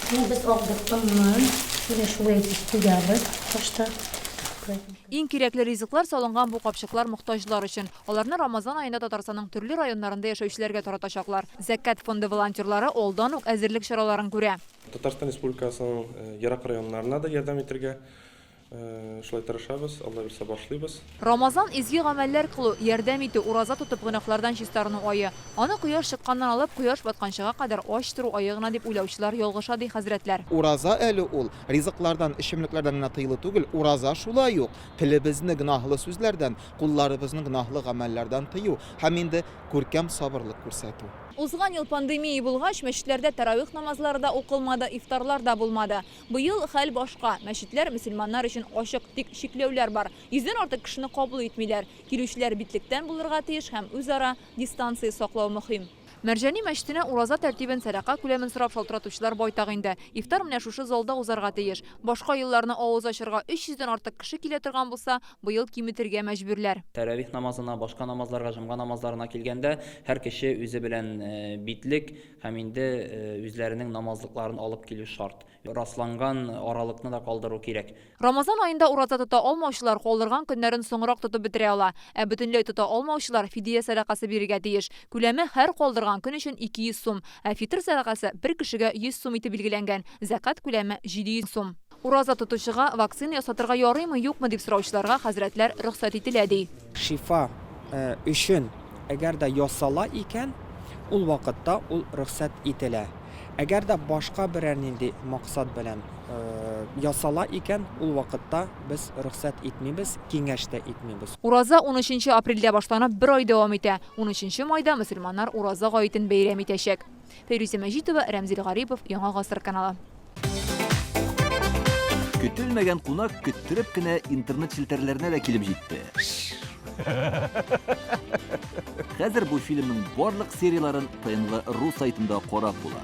Менә без алдык онны, менә шулай итеп куябыз башта. Иң кирәкле ризыклар салынган бу капчыклар мохтаҗлар өчен. Аларны Рамазан аенда Татарстанның төрле районнарында яшәүчеләргә таратачаклар. Зәкят фонды волонтерлары алдан ук әзерлек чараларын күрә. Татарстан Республикасының ерак районнарына да ярдәм итәргә Шулай тырышабыз, Алла бирсә башлыйбыз. Рамазан, изге гамәлләр кылу, ярдәм итү, ураза тотып гөнаһлардан чистарыну ае. Аны кояш чыкканнан алып кояш батканчыга кадәр ач тору ае гына дип уйлаучылар ялгыша, ди хәзрәтләр. Ураза әле ул ризыклардан, эчемлекләрдән генә тыелу түгел, ураза шулай ук телебезне гөнаһлы сүзләрдән, кулларыбызны гөнаһлы гамәлләрдән тыю һәм инде күркәм сабырлык күрсәтү. Узган ел пандемия булгач, мәчетләрдә тәравих намазлары да укылмады, ифтарлар да булмады. Быел хәл башка, мәчетләр мөселманнар өчен ачык, тик чикләүләр бар. Йөздән артык кешене кабул итмиләр. Килүчеләр битлектән булырга тиеш һәм үзара дистанция саклау мөһим. Мәрҗани мәчетенә ураза тәртибен, сәдака күләмен сорап шалтыратучылар байтак инде. Ифтар менә шушы залда узарга тиеш. Башка елларны авыз ачырга 300 дән артык кеше килә торган булса, быел киметергә мәҗбүрләр. Тәравих намазына, башка намазларга, җомга намазларына килгәндә, һәр кеше үзе белән битлек, Һәм инде үзләренең намазлыкларын алып килү шарт. Расланган аралыкны да калдыру кирәк. Рамазан аенда ураза тота алмаучылар калдырган көннәрен соңрак тотып бетерә ала. Ә бөтенләй тота алмаучылар фидия сәдакасы бирергә тиеш. Күләме һәр калдырган көн өчен 200 сум. Ә фитыр сәдакасы бер кешегә 100 сум итеп билгеләнгән. Зәкят күләме 700 сум. Ураза тотучыга вакцина ясатырга ярыймы, юкмы дип сораучыларга хәзрәтләр рөхсәт ителә, ди. Шифа өчен әгәр дә ясала икән, ул вакытта ул рөхсәт ителә. Әгәр дә башка берәр нинди максат белән ясала икән, ул вакытта без рөхсәт итмибез, киңәш тә итмибез. Ураза унөченче апрельдә башланып, бер ай дәвам итә. Унөченче майда мөселманнар Ураза гаетен бәйрәм итәчәк. Фәйрүзә Мәҗитова, Рәмзил Гарипов, Яңа гасыр каналы. Көтелмәгән кунак көттереп кенә интернет челтәрләренә дә килеп җитте. Хәзер бу фильмның барлык серияләрен ТНВ ру сайтында карап була.